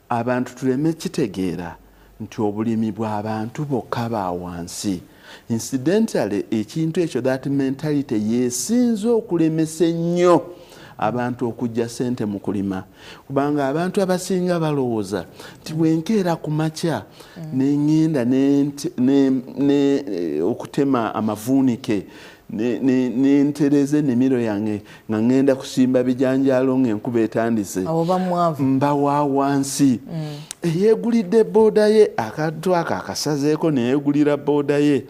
Abantu tuleme kitegeera nti obulimi bw'abantu bokka ba wansi. Incidentally, ekintu ekyo, that mentality, yesinze okulemesa ennyo abantu okujja sente mu kulima, kubanga abantu abasinga balowooza nti bwenkeera ku makya neŋŋenda okutema amavuunike, nentereza ennimiro yange nga ŋŋenda kusimba bijanjaalo ng'enkuba etandise, mba wa wansi. Eyeegulidde booda ye, akantu ako akasazeeko neyeegulira booda ye,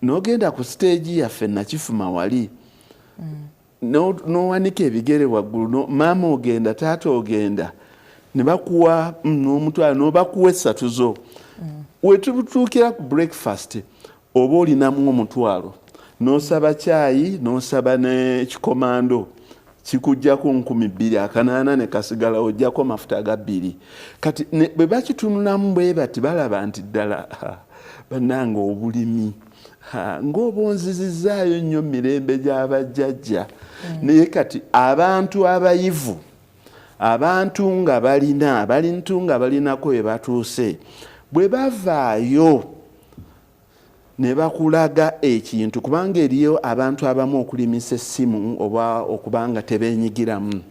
n'ogenda ku siteegi yaffe Nakifuma wali, n'owanika ebigere waggulu, maama ogenda, taata ogenda, ne bakuwa n'omutwalo, n'obakuwa essatu zo. Wetutuukira ku breakfast, oba olinamu 1000, n'osaba kyayi, n'osaba n'ekikomando, kikujjako 2080, ne kasigala ojjako amafuta ga 2. Kati bwe bakitunulamu bwe bati, balaba nti ddala bannange obulimi ng'obonzizizaayo nnyo mirembe gy'abajjajja. Naye kati abantu abayivu, abantu nga balina, abantu nga balinako we batuuse, bwe bavaayo ne bakulaga ekintu, kubanga eriyo abantu abamu okulimisa essimu oba okubanga tebeenyigiramu.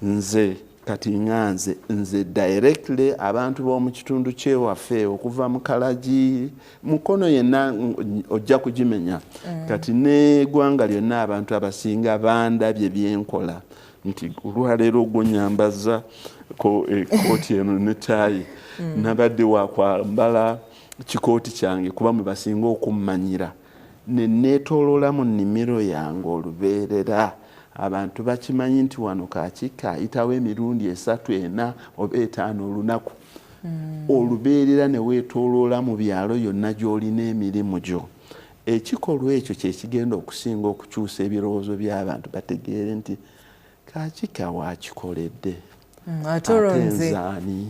Nze kati nga nze directly, abantu b'omu kitundu kyewaffe okuva mu Kalagi, Mukono yenna ojja kugimenya. Kati n'eggwanga lyonna abantu abasinga bandabye byenkola nti olwaleero ogwonyambaza ko ekooti eno netaayi, nabadde wakwambala kikooti kyange kuba mwe basinga okummanyira, neneetooloola mu nnimiro yange olubeerera. Abantu bakimanyi nti wano Kakiika ayitawo emirundi 3, 4 oba 5 olunaku. Olubeerera ne weetooloola mu byalo yonna gy'olina emirimu gyo. Ekikolwa ekyo kyekigenda okusinga okukyusa ebirowoozo by'abantu, bategeere nti Kakiika wakikoledde. Ate olwo ate nze nzaani?